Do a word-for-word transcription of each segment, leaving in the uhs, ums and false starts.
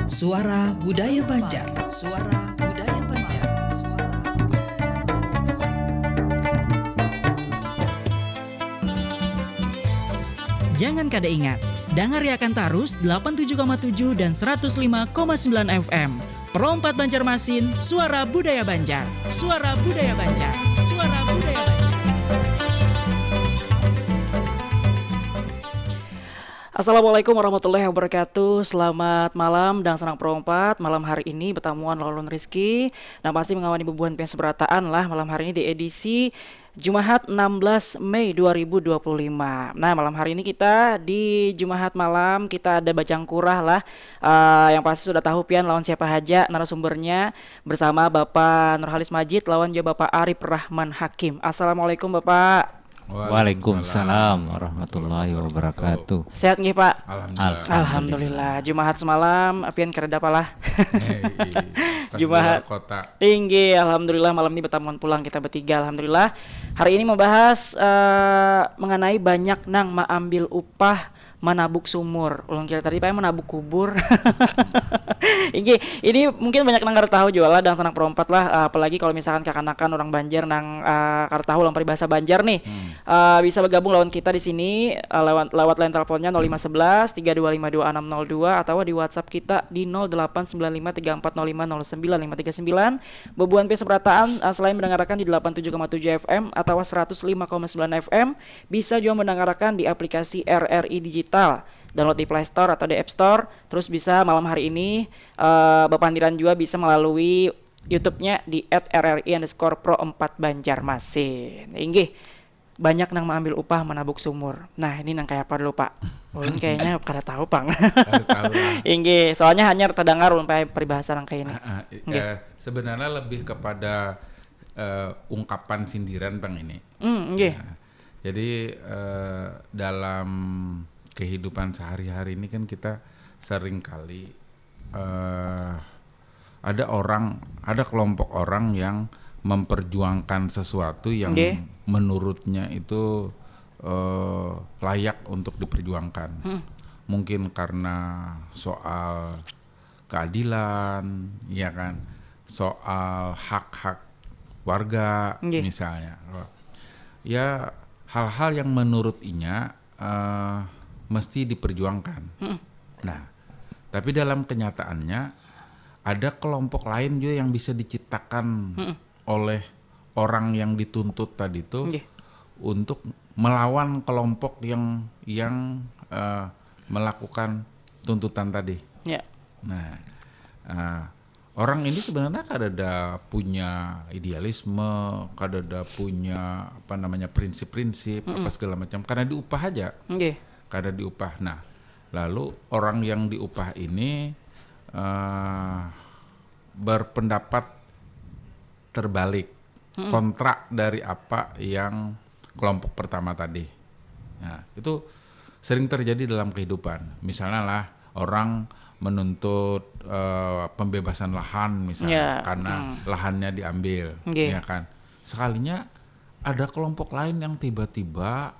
Suara Budaya Banjar. Suara Budaya Banjar. Suara Budaya Banjar. Jangan kada ingat, dangariakan tarus delapan tujuh koma tujuh dan seratus lima koma sembilan F M. Pro empat Banjarmasin, Suara Budaya Banjar. Suara Budaya Banjar. Suara Budaya Banjar. Assalamualaikum warahmatullahi wabarakatuh. Selamat malam, dangsanak Pro empat. Malam hari ini batamuan lawan ulun Rizky. Nah, pasti mangawani bubuhan pian sabarataan lah malam hari ini di edisi Jumahat enam belas Mei dua ribu dua puluh lima. Nah, malam hari ini kita di Jumahat malam kita ada bacangkurah lah. Eh, yang pasti sudah tahu pian lawan siapa haja narasumbernya, bersama Bapak Nurhalis Majid lawan juga Bapak Arif Rahman Hakim. Assalamualaikum, Bapak. Waalaikumsalam warahmatullahi wabarakatuh. Sehat nggih, Pak? Alhamdulillah. Alhamdulillah. Jumahat semalam pian kada apa lah. Hei, pas Jumahat. Luar kota. Inggih, alhamdulillah malam ini batamuan pulang kita bertiga, alhamdulillah. Hari ini membahas eh, mengenai banyak nang maambil upah manabuk sumur. Ulun kira tadi pakai manabuk kubur. Inggih, ini mungkin banyak nang kada tahu juga lah dangsanak Pro empat lah, apalagi kalau misalkan kakanakan orang Banjar nang eh, kada tahu lah peribahasa Banjar nih. Eh, bisa bergabung lawan kita di sini eh, lewat lewat line teleponnya nol lima sebelas tiga dua lima dua enam nol dua atau di WhatsApp kita di nol delapan sembilan lima tiga empat nol lima nol sembilan lima tiga sembilan. Bubuhan pian sabarataan eh, selain mendengarkan di delapan tujuh koma tujuh F M atau seratus lima koma sembilan F M, bisa juga mendengarkan di aplikasi R R I Digital. Download di Play Store atau di App Store. Terus bisa malam hari ini eh, bapandiran juga bisa melalui YouTube-nya di at R R I underscore pro empat Banjarmasin. Inggih, banyak nang maambil upah manabuk sumur. Nah, ini nang kaya apa dulu, Pak? Ulun kayaknya kada tahu pang. Kada tahu lah. Inggih, soalnya hanyar terdengar ulun pakai peribahasa nang kaya ini. Ah, i- eh, sebenarnya lebih kepada eh, ungkapan sindiran, Bang, ini. Hmm, inggih. Nah, jadi eh, dalam kehidupan sehari-hari ini kan kita sering kali eh, ada orang, ada kelompok orang yang memperjuangkan sesuatu yang Nggih. menurutnya itu eh, layak untuk diperjuangkan. Mungkin karena soal keadilan, ya kan, soal hak-hak warga Nggih. misalnya. Ya, hal-hal yang menurut inya eh, mesti diperjuangkan. Nah, tapi dalam kenyataannya ada kelompok lain juga yang bisa diciptakan oleh orang yang dituntut tadi itu Nggih. untuk melawan kelompok yang yang eh, melakukan tuntutan tadi. Ya. Nah, eh, orang ini sebenarnya kada ada punya idealisme, kada ada punya apa namanya prinsip-prinsip apa segala macam karena diupah aja, Nggih. kada diupah. Nah, lalu orang yang diupah ini eh, berpendapat terbalik, kontra dari apa yang kelompok pertama tadi. Nah, itu sering terjadi dalam kehidupan. Misalnya lah orang menuntut eh, pembebasan lahan misalnya Ya, karena lahannya diambil, Nggih. ya kan. Sekalinya ada kelompok lain yang tiba-tiba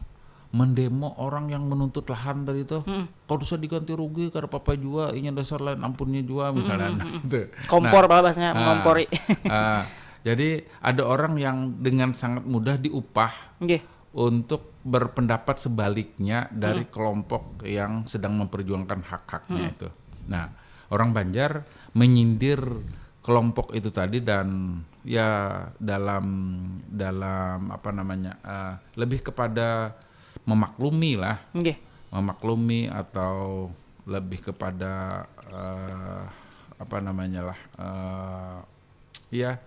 mendemo orang yang menuntut lahan tadi itu. Kau dosa diganti rugi kada apa-apa jua, inya dasar lain ampunnya jua misalnya. Nah, itu. Kompor Nah, pala bahasanya, ah, mengompori. Ah, jadi ada orang yang dengan sangat mudah diupah Nggih. untuk berpendapat sebaliknya dari kelompok yang sedang memperjuangkan hak-haknya itu. Nah, orang Banjar menyindir kelompok itu tadi dan ya dalam dalam apa namanya eh, lebih kepada memaklumi lah, Nggih. memaklumi atau lebih kepada eh, apa namanya lah eh, ya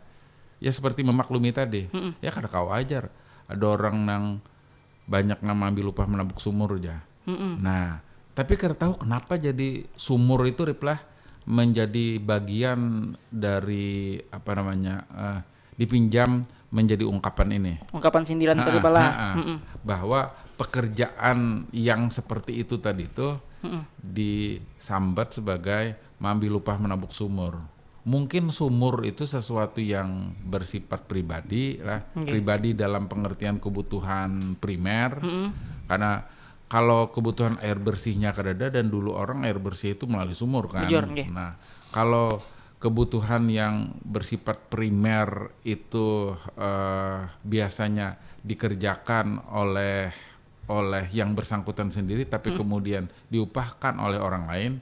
ya seperti memaklumi tadi. Ya kada kawa ajar ada orang nang banyak nang maambil upah menabuk sumur aja. Nah, tapi kada tahu kenapa jadi sumur itu Rip lah menjadi bagian dari apa namanya eh, dipinjam menjadi ungkapan ini. Ungkapan sindiran tadi Ha-ah, pala. ha-ah. Bahwa pekerjaan yang seperti itu tadi itu disambat sebagai maambil upah menabuk sumur. Mungkin sumur itu sesuatu yang bersifat pribadi lah, Nggih. pribadi dalam pengertian kebutuhan primer. Karena kalau kebutuhan air bersihnya kadada, dan dulu orang air bersih itu melalui sumur kan. Bujur, nggih. Nah, kalau kebutuhan yang bersifat primer itu, eh, biasanya dikerjakan oleh oleh yang bersangkutan sendiri, tapi hmm. kemudian diupahkan oleh orang lain,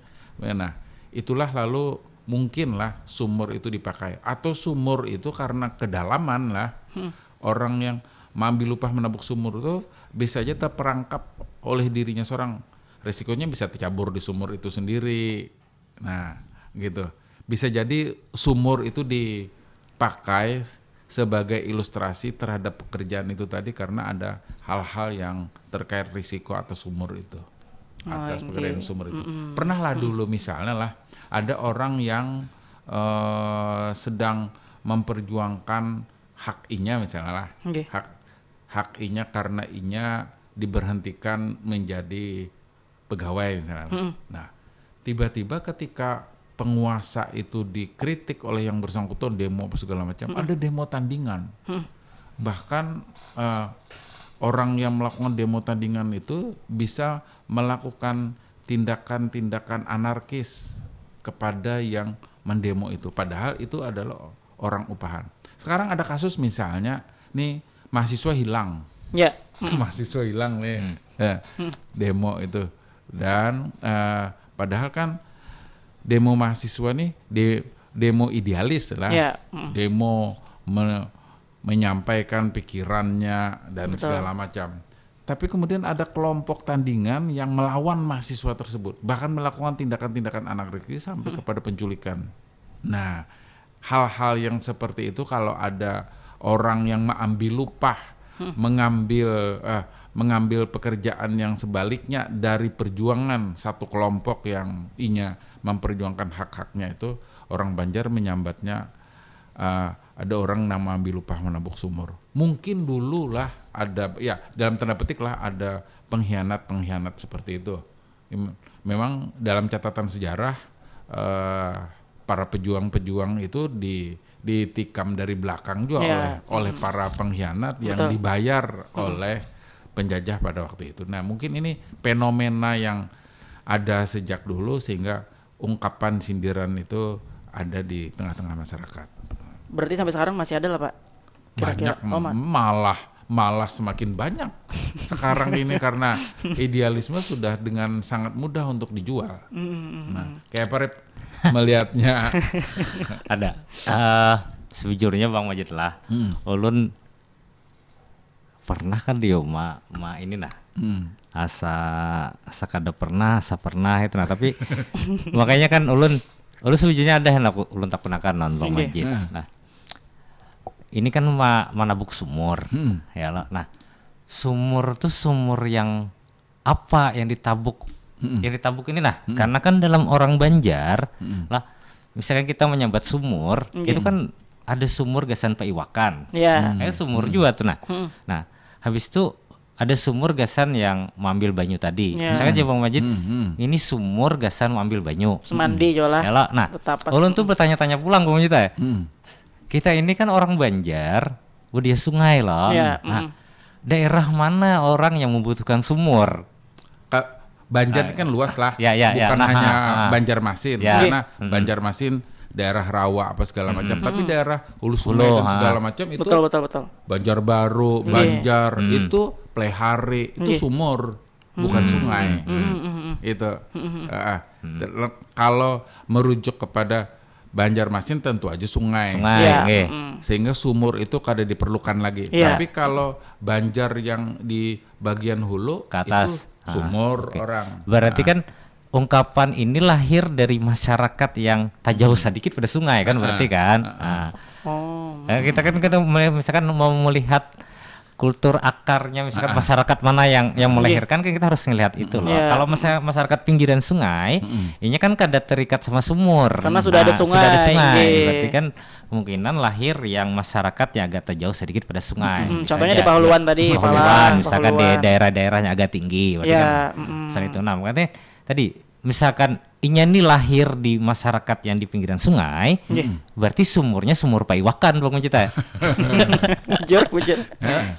nah, itulah lalu mungkinlah sumur itu dipakai. Atau sumur itu karena kedalaman lah, hmm. orang yang mengambil upah menabuk sumur itu bisa aja terperangkap oleh dirinya seorang. Risikonya bisa tercabur di sumur itu sendiri. Nah, gitu. Bisa jadi sumur itu dipakai sebagai ilustrasi terhadap pekerjaan itu tadi karena ada hal-hal yang terkait risiko atas sumur itu. Atas oh, pekerjaan okay. sumur itu. Mm-mm. Pernahlah mm. dulu misalnya lah ada orang yang uh, sedang memperjuangkan hak inya misalnya lah. Okay. Hak hak inya karena inya diberhentikan menjadi pegawai misalnya. Hmm. Nah, tiba-tiba ketika penguasa itu dikritik oleh yang bersangkutan demo apa segala macam, hmm. ada demo tandingan. Hmm. Bahkan uh, orang yang melakukan demo tandingan itu bisa melakukan tindakan-tindakan anarkis kepada yang mendemo itu. Padahal itu adalah orang upahan. Sekarang ada kasus misalnya, nih mahasiswa hilang. Ya. mahasiswa hilang nih. Hmm. Ya. Hmm. Demo itu. Dan uh, padahal kan demo mahasiswa nih de demo idealis lah. Ya. Hmm. Demo me menyampaikan pikirannya dan Betul. segala macam. Tapi kemudian ada kelompok tandingan yang melawan mahasiswa tersebut, bahkan melakukan tindakan-tindakan anarkis sampai hmm. kepada penculikan. Nah, hal-hal yang seperti itu kalau ada orang yang mengambil lupah, hmm. mengambil uh, mengambil pekerjaan yang sebaliknya dari perjuangan satu kelompok yang inya memperjuangkan hak-haknya itu, orang Banjar menyambatnya uh, ada orang yang mengambil lupah menabuk sumur. Mungkin dulu lah ada, ya dalam tanda petik lah ada pengkhianat-pengkhianat seperti itu. Memang dalam catatan sejarah eh, para pejuang-pejuang itu di ditikam dari belakang juga ya. oleh oleh para pengkhianat yang Betul. dibayar hmm. oleh penjajah pada waktu itu. Nah, mungkin ini fenomena yang ada sejak dulu sehingga ungkapan sindiran itu ada di tengah-tengah masyarakat. Berarti sampai sekarang masih ada lah, Pak? Kira-kira banyak oh, malah malah semakin banyak sekarang ini karena idealisme sudah dengan sangat mudah untuk dijual. Mm-hmm. Nah, kayak apa Rip melihatnya? Ada. Uh, sebujurnya Bang Majid lah. Hmm. Ulun pernah kan di ma, ma ini nah. Hmm. Asa asa kada pernah, asa pernah itu nah, tapi makanya kan ulun ulun sebujurnya ada yang ulun takunakan non Bang Majid. Hmm. Nah, ini kan ma, manabuk sumur hmm. ya lah. Nah, sumur tuh sumur yang apa yang ditabuk hmm. yang ditabuk ini nah hmm. karena kan dalam orang Banjar hmm. lah misalkan kita menyambat sumur hmm. itu kan ada sumur gasan paiwakan ya. hmm. Kayak sumur hmm. juga tuh nah hmm. Nah, habis itu ada sumur gasan yang mengambil banyu tadi ya. Misalkan Bang Majid hmm. ini sumur gasan mengambil banyu semandi hmm. Jolah ya lah. Nah, ulun tuh bertanya-tanya pulang Bang Majid ya hmm. Kita ini kan orang Banjar, dia sungai loh. Ya, nah, mm. Daerah mana orang yang membutuhkan sumur? Ka, Banjar nah, kan luas lah, ya, ya, bukan ya, nah, hanya nah, Banjarmasin, ya. Karena hmm. Banjarmasin daerah rawa apa segala macam, hmm. Tapi daerah hulu sungai Hulu, dan segala macam itu betul, betul, betul. Banjarbaru, iya. Banjar hmm. Itu Plehari, itu iya. Sumur. Bukan hmm. Sungai. Hmm. Itu. Hmm. Uh, kalau merujuk kepada Banjarmasin tentu aja sungai. Sungai, ya. Okay. Sehingga sumur itu kada diperlukan lagi. Ya. Tapi kalau Banjar yang di bagian hulu ke atas. Itu sumur ah, okay. Orang. Berarti ah. Kan ungkapan ini lahir dari masyarakat yang tak jauh hmm. Sedikit pada sungai kan berarti ah. Kan. Ah. Ah. Oh. Nah, kita kan kita misalkan mau melihat kultur akarnya misalkan uh-uh. Masyarakat mana yang yang melahirkan kan kita harus melihat itu loh. Yeah. Kalau masyarakat pinggiran sungai, mm-hmm. Ini kan kada terikat sama sumur. Karena sudah nah, ada sungai. Sudah ada sungai. Yeah. Berarti kan kemungkinan lahir yang masyarakat yang agak terjauh sedikit pada sungai. Mm-hmm. Contohnya di Pahuluan tadi, Pahuluan, misalkan Pahuluan. Di daerah-daerahnya agak tinggi, berarti yeah. Kan mm-hmm. Selain itu nah, berarti tadi misalkan inya nih lahir di masyarakat yang di pinggiran sungai, yeah. Berarti sumurnya sumur paiwakan bang Mucita. Bujur, bujur.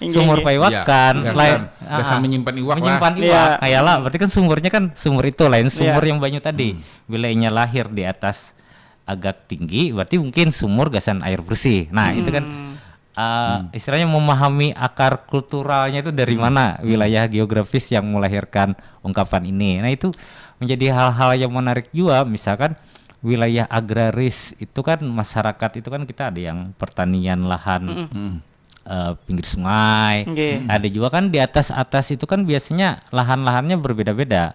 Sumur paiwakan, ya, lain, gasan Ah, menyimpan iwak lah. Menyimpan Iya. Iwak. Kayak lah, berarti kan sumurnya kan sumur itu lain sumur Iya. Yang banyu tadi. Bila inya lahir di atas agak tinggi, berarti mungkin sumur gasan air bersih. Nah, itu kan Hmm. uh, istilahnya memahami akar kulturalnya itu dari mana wilayah geografis yang melahirkan ungkapan ini. Nah, itu menjadi hal-hal yang menarik juga. Misalkan wilayah agraris itu kan masyarakat itu kan kita ada yang pertanian lahan Hmm. uh, pinggir sungai. Nggih. Ada juga kan di atas-atas itu kan biasanya lahan-lahannya berbeda-beda.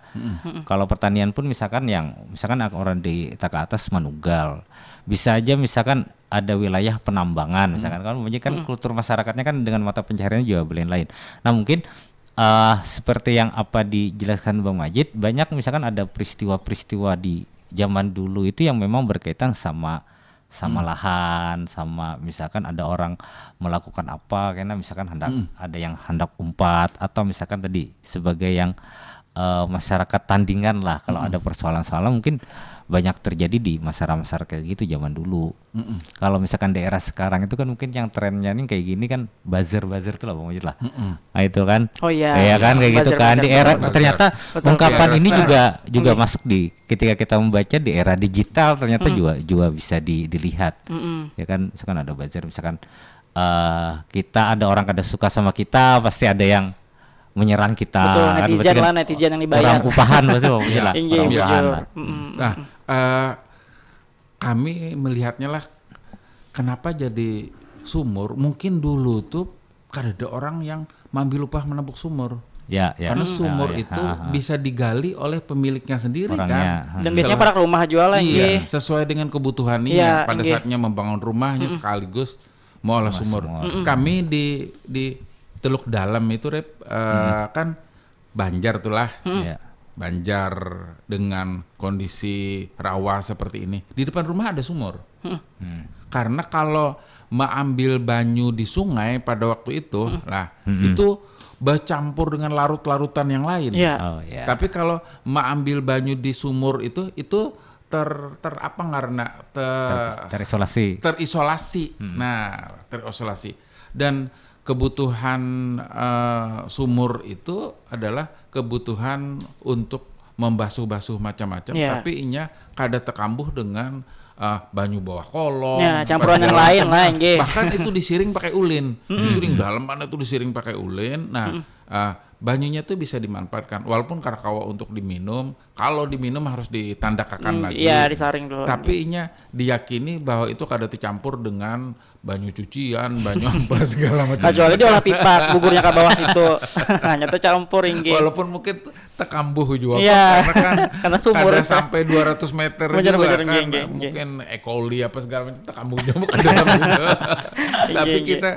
Kalau pertanian pun misalkan yang misalkan orang di Taka Atas Manugal. Bisa aja misalkan ada wilayah penambangan misalkan kan, jadi kan kultur masyarakatnya kan dengan mata pencahariannya juga lain-lain. Nah, mungkin uh, seperti yang apa dijelaskan Bang Majid, banyak misalkan ada peristiwa-peristiwa di zaman dulu itu yang memang berkaitan sama sama lahan, sama misalkan ada orang melakukan apa, karena misalkan hendak ada yang hendak umpat atau misalkan tadi sebagai yang eh, masyarakat tandingan lah. Kalau ada persoalan-soalan mungkin banyak terjadi di masyarakat-masyarakat kayak gitu zaman dulu. Kalau misalkan daerah sekarang itu kan mungkin yang trennya nih kayak gini kan buzzer-buzzer tuh lah Bang Majid lah. Nah, itu kan. Oh iya. Iya kan kayak gitu Buzzer, kan di buzzer, era betul. Ternyata Betul. ungkapan Iya, ini sekarang. juga juga Iya. Masuk di ketika kita membaca di era digital ternyata juga juga bisa di- dilihat. Mm-mm. Ya kan, misalkan ada buzzer misalkan eh, kita ada orang kada suka sama kita pasti ada yang menyerang kita. Betul, Kan netizen berarti kan lah, netizen yang dibayar. Orang upahan pasti Bang Majid lah. Inggih, Orang bujur. upahan. Mm-mm. Nah, eh, kami melihatnya lah, kenapa jadi sumur? Mungkin dulu tuh kada ada orang yang maambil upah manampuk sumur. Ya, ya. Karena sumur Ya, ya. itu Ha, ha. Bisa digali oleh pemiliknya sendiri Orangnya, kan. Dan biasanya parak rumah jual lah, Iya, nggih. Sesuai dengan kebutuhan Iya, pada nggih. Saatnya membangun rumahnya sekaligus mau olah sumur. Kami di di Teluk Dalam itu, Rep, eh, kan banjar tuh lah. Ya. Banjar dengan kondisi rawa seperti ini. Di depan rumah ada sumur. Hmm. Karena kalau maambil banyu di sungai pada waktu itu, lah itu bercampur dengan larut-larutan yang lain. Iya. Oh ya. Tapi kalau maambil banyu di sumur itu, itu ter, ter apa ngarannya? Ter, Terisolasi. terisolasi. Nah, terisolasi. Dan kebutuhan eh, sumur itu adalah kebutuhan untuk membasuh-basuh macam-macam, Ya. Tapi inya kada tekambuh dengan eh, banyu bawah kolong. Ya, campuran yang segala lain macam. lah, Nah, nggih. Bahkan itu disiring pakai ulin, disiring dalam mana itu disiring pakai ulin. Nah, eh, banyunya tuh bisa dimanfaatkan, walaupun kada kawa untuk diminum. Kalau diminum harus ditandakakan Hmm, lagi. iya, disaring dulu. Tapi inya diyakini bahwa itu kada tercampur dengan banyu cucian, banyu apa segala macam. Kecuali dia olah pipa, gugurnya ke bawah situ. Hanya tercampur, inggih. Walaupun mungkin tekambuh juga Iya. Karena kan Karena sumur. Kada sampai dua ratus meter Bener, juga bener, kan. nggih, nggih, nggih. Mungkin E. coli apa segala macam tekambuh juga ke dalam juga. Tapi Nggih, nggih. Kita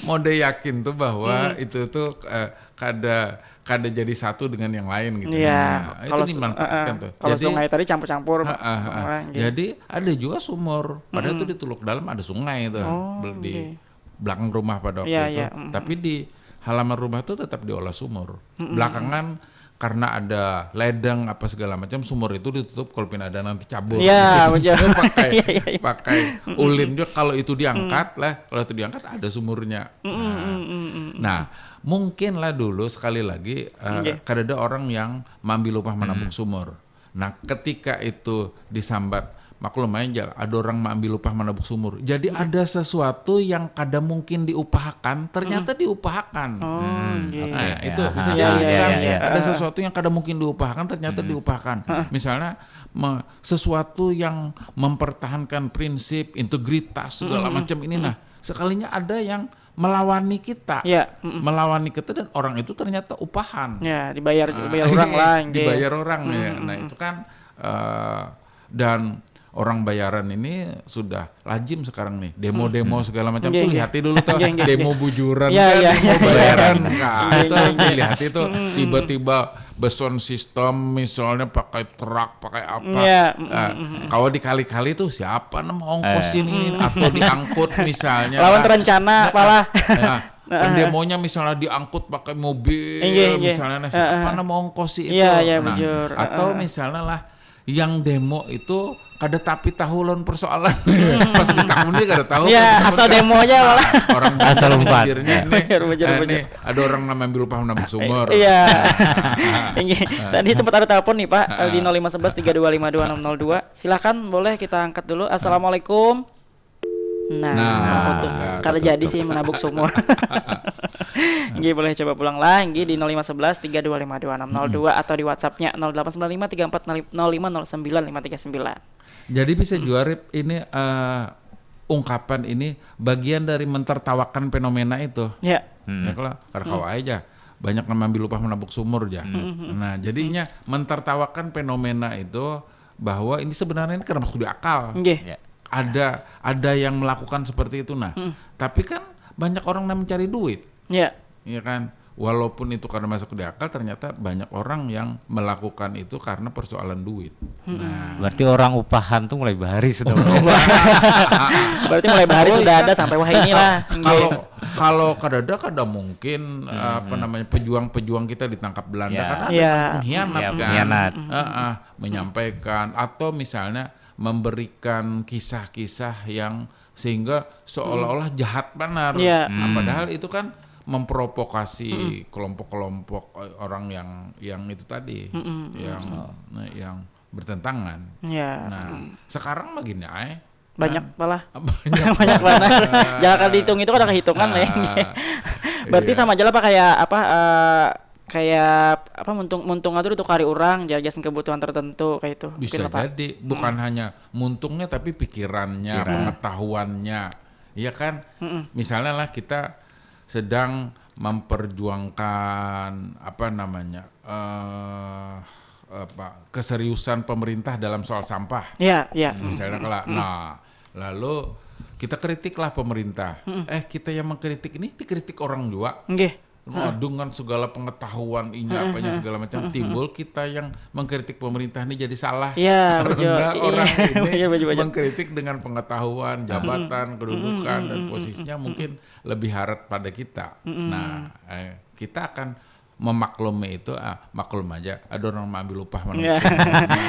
mau yakin tuh bahwa itu tuh eh, kada kada jadi satu dengan yang lain gitu. Iya, Nah, itu kalau su- dimanfaatkan eh, eh, tuh. kalau Jadi sungai tadi campur-campur. Ha, ha, ha. Orang, gitu. Jadi ada juga sumur. Padahal tuh di Teluk Dalam ada sungai tuh Oh, bel- di oke. belakang rumah pada waktu Iya, itu. Iya, mm. Tapi di halaman rumah tuh tetap diolah sumur. Belakangan karena ada ledeng apa segala macam, sumur itu ditutup kalau pina ada nanti cabur. Iya, betul. Pakai Iya, iya, iya. Pakai ulin juga, kalau itu diangkat lah, kalau itu diangkat ada sumurnya. Mm, mm, mm, mm. Nah, mungkin lah dulu sekali lagi eh, Nggih. Kada ada orang yang maambil upah manampuk sumur. Nah, ketika itu disambat, maklum aja ada orang maambil upah manampuk sumur. Jadi ada sesuatu yang kada mungkin diupahakan, ternyata diupahakan. Oh, nggih. Nah, itu Ah, bisa ah, jadi iya, kan iya, iya. Ada sesuatu yang kada mungkin diupahakan, ternyata diupahakan. Misalnya me- sesuatu yang mempertahankan prinsip, integritas segala macam ini, nah, sekalinya ada yang melawani kita. Ya, mm-mm. Melawani kita dan orang itu ternyata upahan. Ya, dibayar Ah, dibayar orang lah, nggih. Dibayar orang ya. Nah, itu kan eh, dan orang bayaran ini sudah lazim sekarang nih. Demo-demo segala macam Nggih, tuh nggih. Lihati dulu tuh. Nggih, nggih, Demo nggih. bujuran Iya, kan, iya, demo iya. bayaran kan. Nggih, Itu harus nggih, nggih. Lihati tuh tiba-tiba beson sistem misalnya pakai truk, pakai apa. Iya, Nah, kalau dikali-kali tuh siapa nama ongkos ini atau diangkut misalnya. Lawan Nah, terencana nah, apalah. Nah, pendemonya misalnya diangkut pakai mobil Inggih, inggih. misalnya, nah, siapa Heeh. nama ongkos itu. Iya, iya, Nah, bujur. Atau Heeh. Misalnya lah yang demo itu kada tapi tahu lawan persoalan. Pas ditakuni kada tahu. Ya, asal demo aja malah. Orang Asal umpat. Pikirnya ini, Bener, bener, eh, bener. Ini ada orang nambah ambil upah menambah sumur. Iya. Ini tadi sempat ada telepon nih Pak di nol lima sebelas tiga dua lima dua enam nol dua. Silakan, boleh kita angkat dulu. Assalamualaikum. Nah, Nah, telepon tuh. nah, Kada tutup. Jadi sih menabuk sumur. Nggih, boleh coba pulang lah nggih di nol lima sebelas tiga dua lima dua enam nol dua atau di WhatsApp-nya nol delapan sembilan lima tiga empat nol lima nol sembilan lima tiga sembilan. Jadi bisa juga Rip, ini eh, ungkapan ini bagian dari mentertawakan fenomena itu. Ya. Ya kalau kada kawa aja banyak nang ambil upah menabuk sumur ja. Nah, jadinya mentertawakan fenomena itu bahwa ini sebenarnya ini kada masuk di akal. Nggih. Ya. Ada ada yang melakukan seperti itu. Nah, tapi kan banyak orang yang mencari duit. Ya. Iya kan? Walaupun itu karena masuk di akal, ternyata banyak orang yang melakukan itu karena persoalan duit. Nah, Berarti orang upahan tuh mulai bahari sudah. Berarti mulai bahari Oh, sudah iya. Ada sampai wah inilah. Kalau kalau kadada kada mungkin apa namanya pejuang-pejuang kita ditangkap Belanda Ya. kan ada Ya. kan pengkhianat Ya, kan. pengkhianat. Heeh, menyampaikan atau misalnya memberikan kisah-kisah yang sehingga seolah-olah jahat benar. Ya. Nah, padahal itu kan memprovokasi kelompok-kelompok eh, orang yang yang itu tadi yang yang bertentangan. Ya. Nah, sekarang begini ay. Banyak malah. Banyak Banyak banget. Jangan dihitung itu kada kehitungan lah ya. Ah, Berarti iya. Sama aja lah Pak kayak apa eh, kayak apa muntung muntung atur itu kari orang jelasin kebutuhan tertentu kayak itu. Bisa Mungkin lah, Pak. Jadi bukan hanya muntungnya tapi pikirannya, Pikiran. Pengetahuannya, ya kan? Misalnya lah kita sedang memperjuangkan apa namanya eh apa keseriusan pemerintah dalam soal sampah. Ya, ya. Misalnya kalau nah lalu kita kritiklah pemerintah. Eh kita yang mengkritik ini dikritik orang juga. Nggih. Nah, dengan segala pengetahuan ini apanya segala macam timbul kita yang mengkritik pemerintah ini jadi salah Ya, karena betul. Orang Iya. Ini Iya, betul, betul. Mengkritik dengan pengetahuan jabatan kedudukan dan posisinya mungkin lebih harat pada kita nah eh, kita akan memaklumi itu ah, maklum aja ada orang mengambil upah Ya. manusia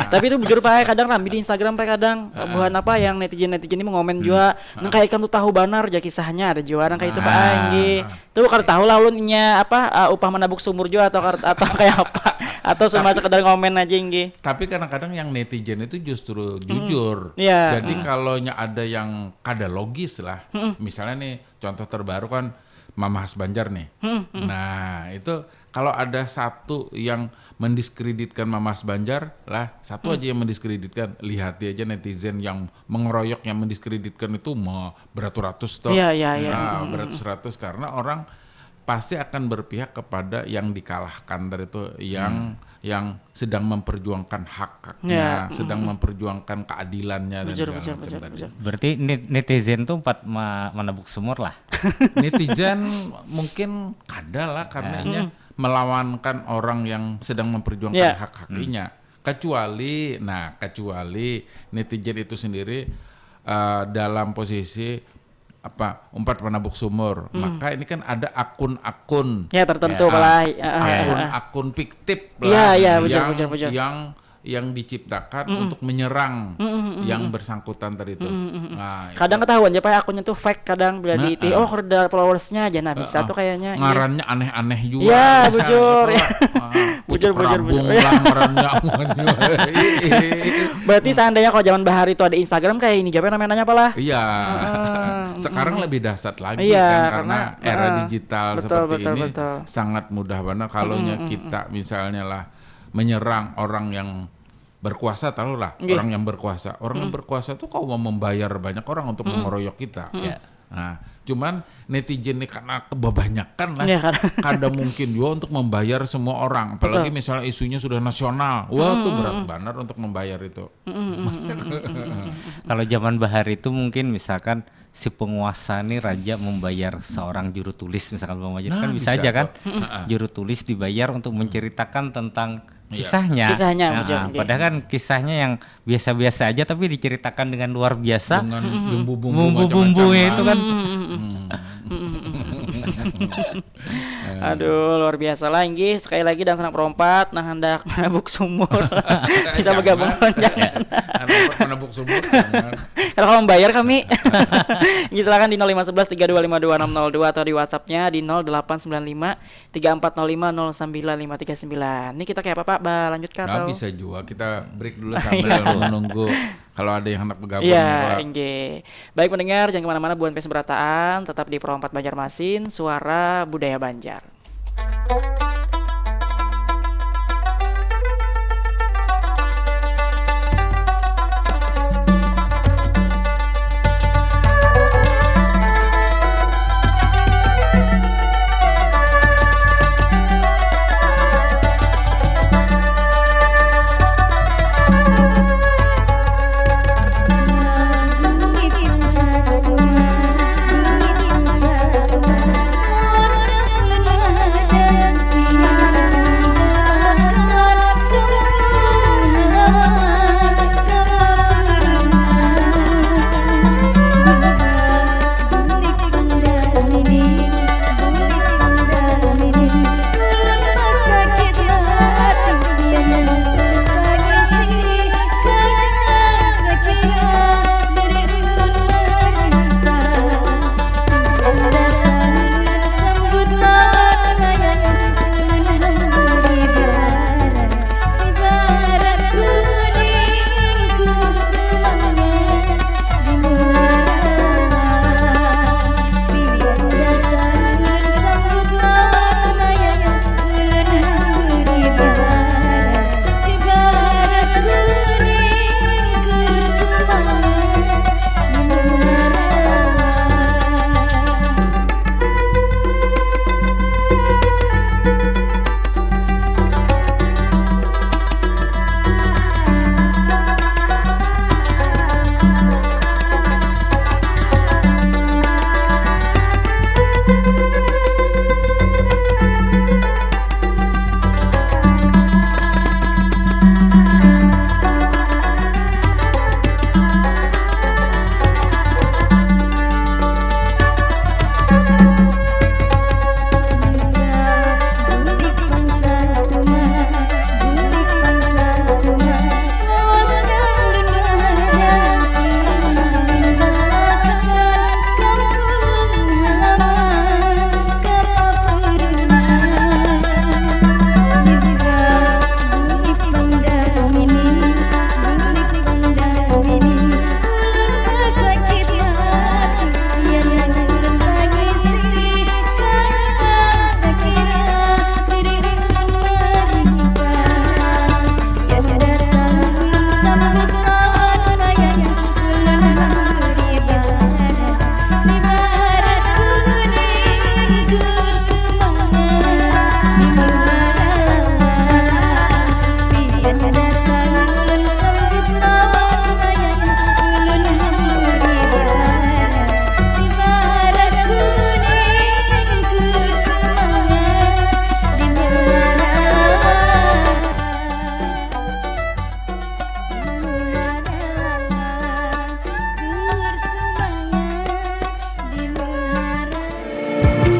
Tapi itu bujur Pak, kadang rambi di Instagram Pak kadang buhan apa yang netizen netizen ini mengomen juga, nang kayak ikam tuh tahu banar aja kisahnya ada juga nang kayak itu Pak Ah. Anggi. Tuh kada tahu lah ulun inya apa uh, upah menabuk sumur juga atau kar- atau kayak apa atau cuma sekedar ngomen aja Anggi. Tapi kadang-kadang yang netizen itu justru jujur. Iya. Jadi kalau ada yang kada logis lah, misalnya nih contoh terbaru kan Mamahas Banjar nih. Nah itu kalau ada satu yang mendiskreditkan Mamahas Banjar lah, satu aja yang mendiskreditkan, lihati aja netizen yang mengeroyok yang mendiskreditkan itu mah beratus-ratus tuh. Iya, iya, iya. Nah, beratus-ratus karena orang pasti akan berpihak kepada yang dikalahkan tadi itu yang yang sedang memperjuangkan hak-haknya, Ya. sedang memperjuangkan keadilannya dan Bujur, segala bujur, macam bujur, tadi. bujur. Berarti net- netizen tuh empat ma- menabuk sumur lah. Netizen mungkin kada lah karena inya melawankan orang yang sedang memperjuangkan Ya. hak-haknya. Kecuali, nah kecuali netizen itu sendiri eh, dalam posisi apa umpat menabuk sumur, maka ini kan ada akun-akun Ya tertentu Ya. lah. Heeh, heeh, heeh. akun-akun fiktif Iya, lah iya, bujur, yang bujur, bujur. yang yang diciptakan untuk menyerang yang bersangkutan tadi itu. Nah, itu- Kadang ketahuan aja Pak akunnya tuh fake kadang bila Nah, di ah. oh kada ada followersnya aja nah bisa Ah, tuh kayaknya. Iya. Ngarannya aneh-aneh juga. Iya, Misalnya bujur. tuh, ah, Bujur, pucuk bujur, rabung bujur. lah ngarannya. Berarti seandainya kalau zaman bahari itu ada Instagram kayak ini juga namanya apa lah? Iya. Ah, Sekarang lebih dahsyat lagi Iya, kan karena, karena, era ah, digital betul, seperti betul, ini betul. Sangat mudah banget kalau kita misalnya lah menyerang orang yang berkuasa taruhlah Nggih. Orang yang berkuasa orang yang berkuasa tuh kau mau membayar banyak orang untuk mengeroyok kita. Ya. Nah, cuman netizen ini karena kebanyakan lah Iya, karena- kada mungkin juga untuk membayar semua orang apalagi Betul. Misalnya isunya sudah nasional wah tuh berat banget untuk membayar itu. Kalau zaman bahari itu mungkin misalkan si penguasa nih raja membayar seorang juru tulis misalkan Bang Wajib Nah, kan bisa, bisa aja kan tuh. Heeh. Juru tulis dibayar untuk menceritakan tentang Iya. kisahnya. Kisahnya, Nah, betul, oke. Padahal kan kisahnya yang biasa-biasa aja tapi diceritakan dengan luar biasa. Dengan bumbu-bumbu Bumbu-bumbu macam-macam itu lah. Kan. Aduh, luar biasa lah inggih. Sekali lagi Dangsanak Perompat nang handak manabuk sumur bisa bergabung lawan jangan. Anak manabuk sumur jangan. Kalau kamu bayar kami. Inggih, silakan di nol lima sebelas tiga dua lima dua enam nol dua atau di WhatsApp-nya di nol delapan sembilan lima tiga empat nol lima nol sembilan lima tiga sembilan. Ini kita kayak apa, Pak? Ba lanjut kah Nah, atau? Bisa juga kita break dulu sambil menunggu kalau ada yang hendak bergabung. Iya, Pak. Inggih. Baik pendengar, jangan kemana-mana, buan pes berataan, tetap di Perompat Banjarmasin, suara budaya Banjar.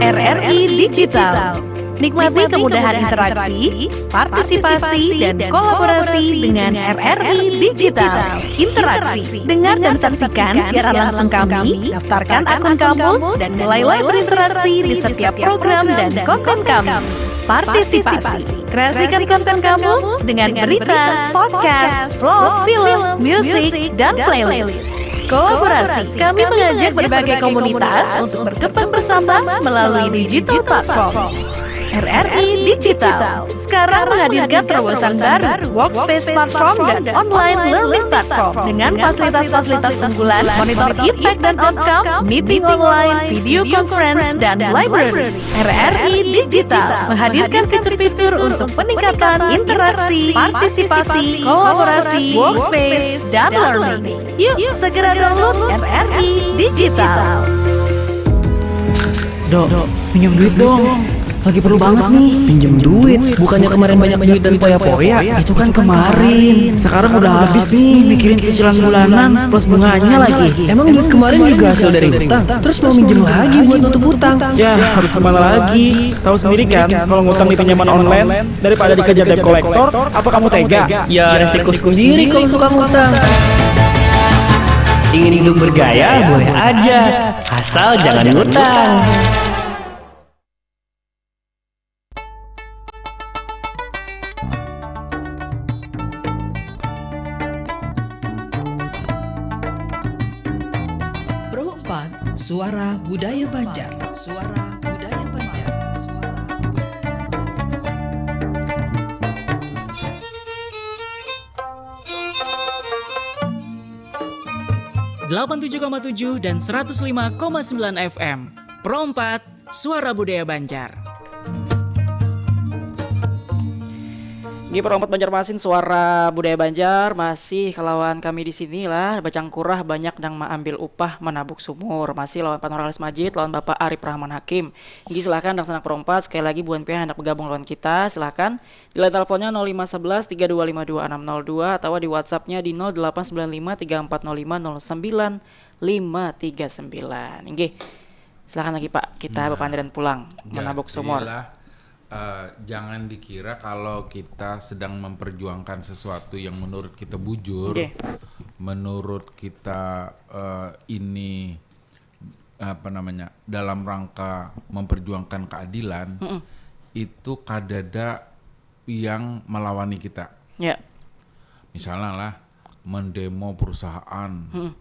R R I Digital. Nikmati kemudahan interaksi, partisipasi, dan kolaborasi dengan R R I Digital. Interaksi. Dengar dan saksikan siaran langsung kami, daftarkan akun kamu, dan mulailah berinteraksi di setiap program dan konten kami. Partisipasi. Kreasikan konten kamu dengan berita, podcast, vlog, film, musik, dan playlist. Kolaborasi. Kami mengajak berbagai komunitas untuk berkembang bersama melalui digital platform. R R I Digital sekarang menghadirkan terobosan baru, workspace platform dan online learning platform dengan fasilitas-fasilitas unggulan, monitor impact dan outcome, meeting online, video conference, dan library. R R I Digital menghadirkan fitur-fitur untuk peningkatan interaksi, partisipasi, kolaborasi, workspace, dan learning. Yuk, segera download R R I Digital. Dok, pinjam duit dong. Lagi perlu banget nih pinjem duit. Bukannya kemarin banyak duit dan poya-poya, itu kan kemarin. Sekarang udah habis nih mikirin cicilan bulanan plus bunganya lagi. Emang duit kemarin juga hasil dari hutang, terus mau minjem lagi buat nutup hutang. Ya, harus gimana lagi? Tahu sendiri kan, kalau ngutang di pinjaman online, daripada dikejar debt collector, apa kamu tega? Ya, resiko sendiri kalau suka ngutang. Ingin hidup bergaya, boleh aja, asal jangan ngutang. Pro empat, Suara Budaya Banjar. Suara Budaya Banjar. Suara Budaya Banjar. Delapan tujuh koma tujuh dan seratus lima koma sembilan F M. Pro empat, Suara Budaya Banjar. G Pro empat Banjarmasin, Suara Budaya Banjar, masih kalawan kami di sini lah. Bacangkurah banyak nang maambil upah manabuk sumur. Masih lawan Pak Nurhalis Majid, lawan Bapak Arif Rahman Hakim. Inggih, silakan dangsanak Pro empat, sekali lagi buhan pian handak bergabung lawan kita, silakan. Di line teleponnya nol lima sebelas tiga dua lima dua enam nol dua atau di WhatsApp-nya di nol delapan sembilan lima tiga empat nol lima nol sembilan lima tiga sembilan. Inggih. Silakan lagi, Pak, kita Nah, bapandiran pulang manabuk sumur. Jadilah, eh, jangan dikira kalau kita sedang memperjuangkan sesuatu yang menurut kita bujur, Oke. menurut kita, eh, ini apa namanya, dalam rangka memperjuangkan keadilan, itu kadada yang melawani kita. Ya. Misalnya lah, mendemo perusahaan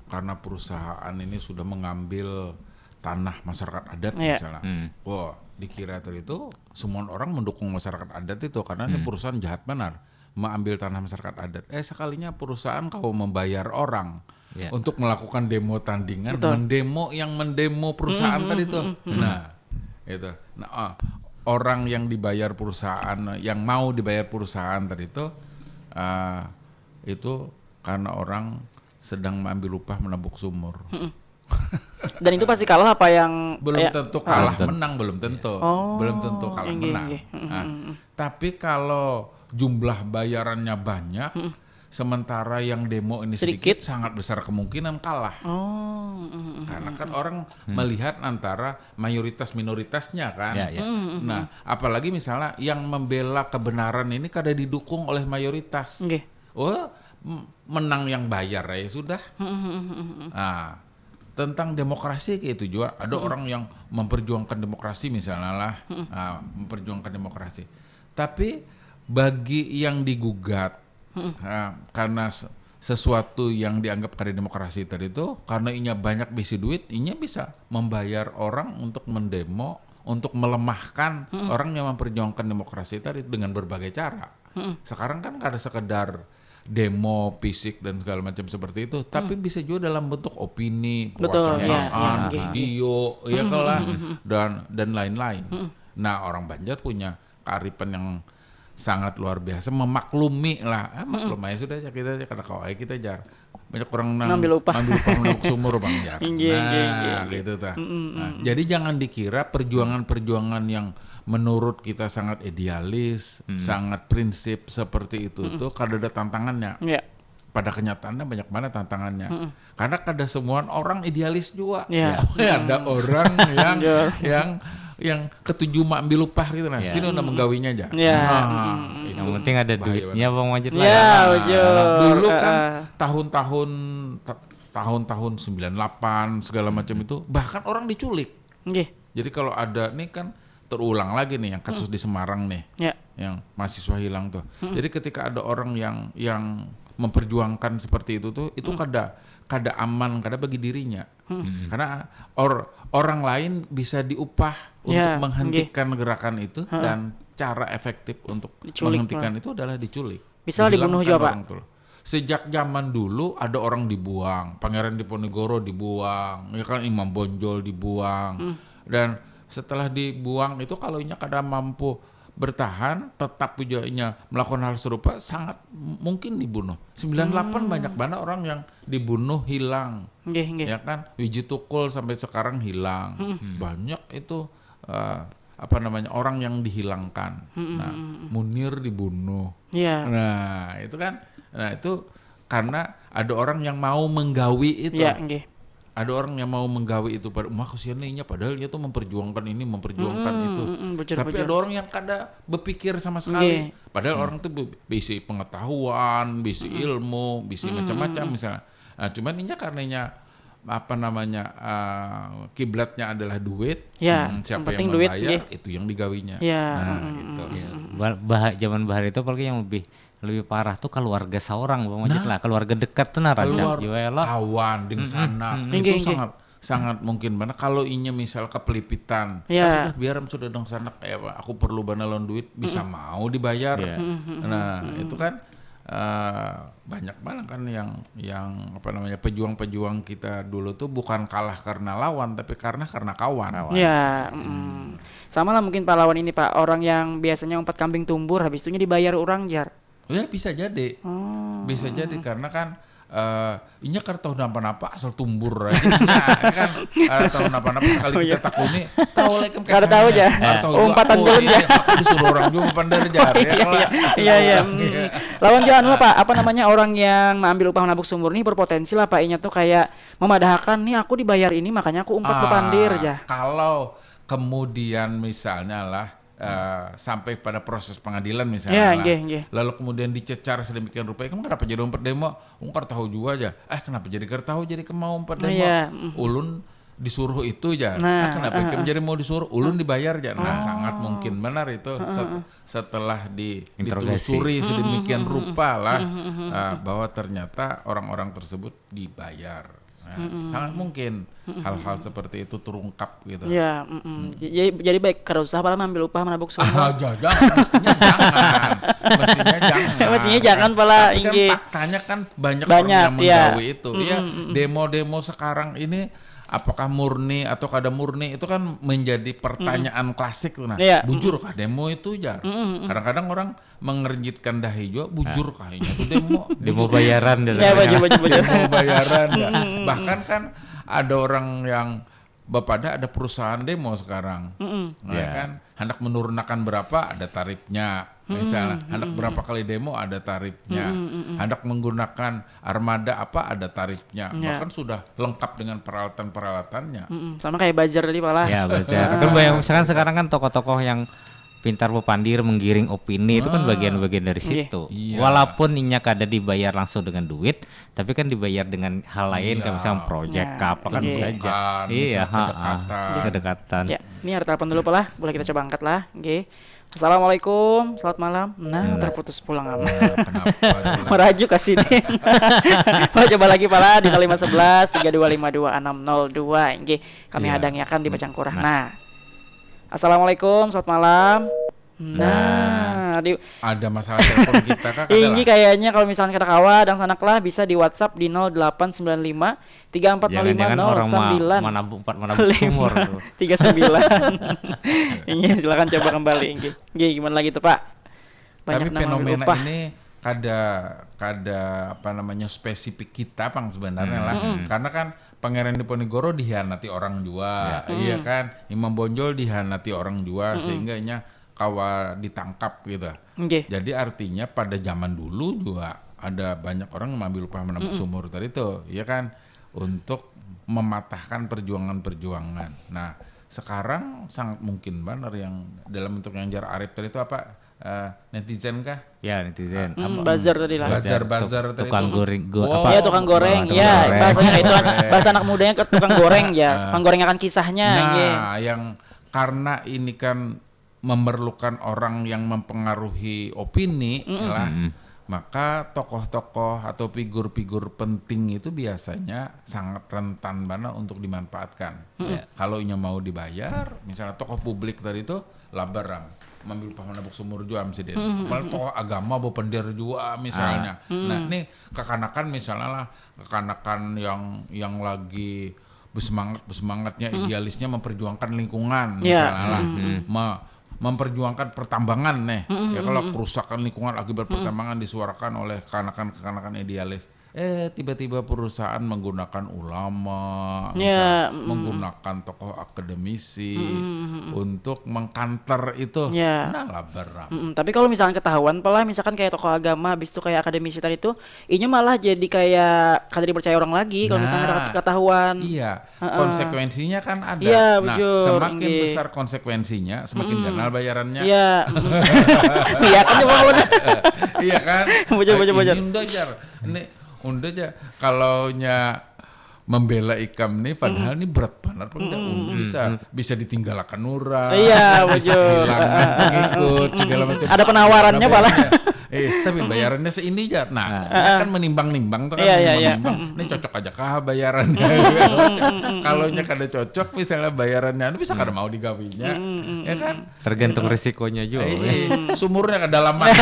karena perusahaan ini sudah mengambil tanah masyarakat adat, Iya. Misalnya. Wah, dikira tadi itu semua orang mendukung masyarakat adat itu karena ini perusahaan jahat benar, mengambil tanah masyarakat adat. Eh, sekalinya perusahaan kau membayar orang Iya. untuk melakukan demo tandingan, Betul. Mendemo yang mendemo perusahaan tadi itu. Nah, itu. Nah, ah, orang yang dibayar perusahaan, yang mau dibayar perusahaan tadi itu, ah, itu karena orang sedang mengambil upah menabuk sumur. Dan itu pasti kalah apa yang Belum ya, tentu ah, kalah Belum tentu. menang, belum tentu. Oh, Belum tentu kalah inggih, menang. Inggih. Mm, Nah, mm, mm. Tapi kalau jumlah bayarannya banyak, sementara yang demo ini sedikit, Sedikit. Sangat besar kemungkinan kalah. Oh, mm, mm, mm. Karena kan orang melihat antara mayoritas minoritasnya kan. Ya, ya. Nah, apalagi misalnya yang membela kebenaran ini kada didukung oleh mayoritas. Inggih. Oh, m- menang yang bayar ya sudah. Nah, tentang demokrasi kayak itu juga. Ada orang yang memperjuangkan demokrasi misalnya lah, nah, memperjuangkan demokrasi. Tapi bagi yang digugat, nah, karena se- sesuatu yang dianggap kada demokrasi tadi itu, karena inya banyak bisi duit, inya bisa membayar orang untuk mendemo, untuk melemahkan orang yang memperjuangkan demokrasi tadi dengan berbagai cara. Sekarang kan kada sekedar demo fisik dan segala macam seperti itu, tapi bisa juga dalam bentuk opini, Betul, pewacanaan, ya, ya, ya. Video, ya kan lah, dan dan lain-lain. Nah, orang Banjar punya kearifan yang sangat luar biasa, memaklumi lah. Ah, maklum aja sudah, ya, kita aja kada kawai kita jar. Banyak orang nang Ngambil upah. Ngambil upah menabuk sumur, Bang, jar. Inggih, inggih, inggih, Nah, inggih. Gitu ta. Nah, jadi jangan dikira perjuangan-perjuangan yang menurut kita sangat idealis, sangat prinsip seperti itu tuh kada ada tantangannya. Ya. Pada kenyataannya banyak banget tantangannya. Karena kada semua orang idealis juga. Ya. Ada orang yang Betul. yang yang ketuju maambil upah gitu nah. Ya. Sini udah menggawinya aja. Ya. Nah, itu Yang penting ada bahaya duitnya, banget. Bang Majid lah. Ya, Nah, bujur. Dulu kan Ah, tahun-tahun ta- tahun-tahun sembilan delapan segala macam itu bahkan orang diculik. Inggih. Jadi kalau ada nih kan terulang lagi nih yang kasus di Semarang nih. Ya. Yang mahasiswa hilang tuh. Jadi ketika ada orang yang yang memperjuangkan seperti itu tuh, itu kada kada aman, kada bagi dirinya. Karena or, orang lain bisa diupah untuk Ya, menghentikan gerakan itu dan cara efektif untuk Diculik, menghentikan itu adalah diculik. Misal dibunuh Dihilangkan juga, Pak. Orang tuh. Sejak zaman dulu ada orang dibuang, Pangeran Diponegoro dibuang, ya kan, Imam Bonjol dibuang. Dan setelah dibuang itu kalau inya kada mampu bertahan, tetap juga inya melakukan hal serupa, sangat m- mungkin dibunuh. Sembilan delapan banyak banget orang yang dibunuh, hilang. Inggih, inggih. Ya kan, Wiji Tukul sampai sekarang hilang. Banyak itu eh, apa namanya, orang yang dihilangkan. Nah, Munir dibunuh. Ya. Nah, itu kan, nah itu karena ada orang yang mau menggawi itu. Ya, nggih. Ada orang yang mau menggawi itu pada, wah, kasihan nih, inya padahal dia tuh memperjuangkan ini, memperjuangkan itu. Mm, mm, bujur, Tapi bujur. Ada orang yang kada berpikir sama sekali. Nggih. Padahal orang tuh be- bisi pengetahuan, bisi ilmu, bisi macam-macam misalnya. Nah, cuman inya karenanya apa namanya, eh, kiblatnya adalah duit. Ya, Hmm, yang siapa penting yang duit, membayar, nggih. Itu yang digawinya. Ya, Nah, mm, gitu. Ya, bah- bah- zaman bahari itu apalagi yang lebih lebih parah tuh keluarga seorang, Bang Majid Nah, lah, keluarga dekat tuh nah rancak Keluar juga ya lah. Kawan, ding sanak. mm. Itu Nggih, nggih. sangat sangat mungkin mana kalau inya misal kepelipitan. Ya. "Ah, sudah, biar sudah dong sanak, kayak apa, aku perlu bana lawan duit, bisa mau dibayar." Ya. Nah, itu kan, eh, banyak banget kan yang yang apa namanya, pejuang-pejuang kita dulu tuh bukan kalah karena lawan, tapi karena karena kawan. Kawan. Ya, mm. Sama lah mungkin pahlawan ini, Pak. Orang yang biasanya umpat kambing tumbur, habis itunya dibayar orang, jar. Ya, bisa jadi. Oh. Bisa jadi karena kan, eh, inya kada tahu napa-napa, asal tumbur aja inya, ya kan. Kada tahu napa-napa, sekali Oh, kita iya. Takuni, tahu lah ikam Kada tahu kesannya. aja. Kada tahu juga. Umpatan Oh, dulu iya, dah. Aku disuruh orang juga pandar, jar. Ya, Iya, kalau iya, iya, iya. Mm. Lawan juga anu, Pak, apa namanya, orang yang mengambil upah menabuk sumur nih berpotensi lah, Pak, inya tuh kayak memadahakan, "Nih aku dibayar ini, makanya aku umpat Ah, bepandir," ya. Kalau kemudian misalnya lah, eh, sampai pada proses pengadilan misalnya Ya, lah, nggih, nggih. Lalu kemudian dicecar sedemikian rupa, "Kamu kenapa jadi umpat demo?" "Ungkar tahu juga aja." "Eh, kenapa jadi kada tahu, jadi kemau umpat demo?" Iya, mm. "Ulun disuruh itu aja." Nah, "Ah, kenapa ah, ikam ah. jadi mau disuruh?" "Ulun dibayar aja." Nah, sangat mungkin benar itu set- setelah di, Interogasi. ditelusuri sedemikian rupa lah, ah, bahwa ternyata orang-orang tersebut dibayar. Nah, sangat mungkin hal-hal seperti itu terungkap gitu. Ya, mm-mm. Jadi, jadi baik, kada usah pala mengambil upah menabuk sumur. Ah, jangan, mestinya jangan. Mestinya jangan. Mestinya jangan pala, Tapi kan inggih. Faktanya kan banyak, Banyak, orang yang ya. menggawe itu. Ya, demo-demo sekarang ini apakah murni atau kada murni itu kan menjadi pertanyaan klasik tuh. Nah, Iya. Bujur kah demo itu, jar? Kadang-kadang orang mengerjitkan dahi juga, bujur kah ini tuh demo? Demo bayaran dia Ya, namanya. bujur, bujur, bujur. Demo bayaran ya. Bahkan kan ada orang yang bapada ada perusahaan demo sekarang. Nah, Ya. Kan, hendak menurunkan berapa, ada tarifnya. Misalnya, hendak berapa kali demo, ada tarifnya. Hendak menggunakan armada apa, ada tarifnya. Ya. Bahkan sudah lengkap dengan peralatan-peralatannya. Mm-mm. Sama kayak buzzer tadi, pala. Ya, buzzer. Kan banyak, misalkan sekarang kan tokoh-tokoh yang pintar bepandir, menggiring opini, itu kan bagian-bagian dari Iya. situ. Iya. Walaupun inya kada dibayar langsung dengan duit, tapi kan dibayar dengan hal lain, kayak misalnya project Ya. kah, apa kan Iya. bisa aja. Kedudukan, Iya, misalnya ha, ha. kedekatan. Kedekatan. Ya, ini ada telepon dulu, pala. Boleh kita coba angkat lah. Oke. Assalamualaikum, selamat malam. Nah, terputus pulang, am. Nah, kenapa tuh? Merajuk kasih deh. Mau coba lagi, pala, di nol lima sebelas tiga dua lima dua enam nol dua. Nggih, kami Iya. hadangi akan di Bacangkurah. Nah. Assalamualaikum, selamat malam. Nah, di Ada masalah telepon kita kah? Kada Ini lah. Kayaknya kalau misalnya kada kawa, dangsanak lah, bisa di WhatsApp di nol delapan sembilan lima tiga empat nol lima nol sembilan. Jangan-jangan orang ma- manabung, manabung sumur tuh. Tiga sembilan. Iya, silakan coba kembali. Nggih. Nggih, gimana lagi tuh, Pak? Tapi Banyak nang ngambil fenomena upah. Ini kada kada apa namanya, spesifik kita pang sebenarnya lah. Karena kan Pangeran Diponegoro dihianati orang jua, Ya. Iya kan? Imam Bonjol dihianati orang jua, sehingga inya kawa ditangkap gitu. Nggih. Jadi artinya pada zaman dulu juga ada banyak orang yang mengambil upah menabuk sumur tadi tuh, ya kan, untuk mematahkan perjuangan-perjuangan. Nah, sekarang sangat mungkin banget yang dalam bentuk yang jar Arif tadi itu apa, eh, netizen kah? Ya, netizen. Hmm, Apa? buzzer tadi lah. Buzzer, buzzer tadi Tukang itu. goreng, go- Wow. apa? Iya, tukang goreng. Tukang Ya, goreng. bahasanya itu kan Goreng. bahasa anak mudanya ke tukang goreng ya. Tukang goreng akan kisahnya. Nah, Nggih. Yang karena ini kan memerlukan orang yang mempengaruhi opini lah, maka tokoh-tokoh atau figur-figur penting itu biasanya sangat rentan banget untuk dimanfaatkan. Ya. Kalau inya mau dibayar, misalnya tokoh publik tadi itu labarang, mengambil upah menabuk sumur jua, sidin. Malah tokoh agama bependir jua misalnya. Nah, ini kekanakan misalnya lah, kekanakan yang yang lagi bersemangat bersemangatnya, idealisnya memperjuangkan lingkungan Ya. Misalnya lah. Me- memperjuangkan pertambangan nih. Ya, kalau kerusakan lingkungan akibat pertambangan disuarakan oleh kekanakan-kekanakan idealis. Eh, tiba-tiba perusahaan menggunakan ulama, ya, misal, mm, menggunakan tokoh akademisi, mm, untuk mengkanter itu. Ya. Nah, labar. Mm, tapi kalau misalkan ketahuan, pala misalkan kayak tokoh agama, habis itu kayak akademisi tadi tuh, inya malah jadi kayak kada dipercaya orang lagi kalau misalkan, nah, ketahuan. Iya. Heeh. Konsekuensinya kan ada. Iya, nah, bujur, semakin, inggih, besar konsekuensinya, semakin, mm, ganal bayarannya. Iya. Iya kan, coba kalau iya kan? Bujur, bujur, bujur. Ini unda jar. Ini unda jar. Kalau nya membela ikam nih, padahal, mm, ini berat banget, mm, unda bisa, mm, bisa ditinggalakan orang, iya, bisa, bujur, kehilangan pengikut, segala macam. Ada penawarannya, pala. Ada bayarannya. Eh, tapi bayarannya seini aja. Nah, nah, kan menimbang-nimbang tuh kan, iya, iya, iya, menimbang-nimbang. Ini cocok aja kah bayarannya? Kalau nya kada cocok, misalnya bayarannya, anu bisa kada mau digawinya, ya kan? Tergantung risikonya juga. Eh, eh, sumurnya kedalaman.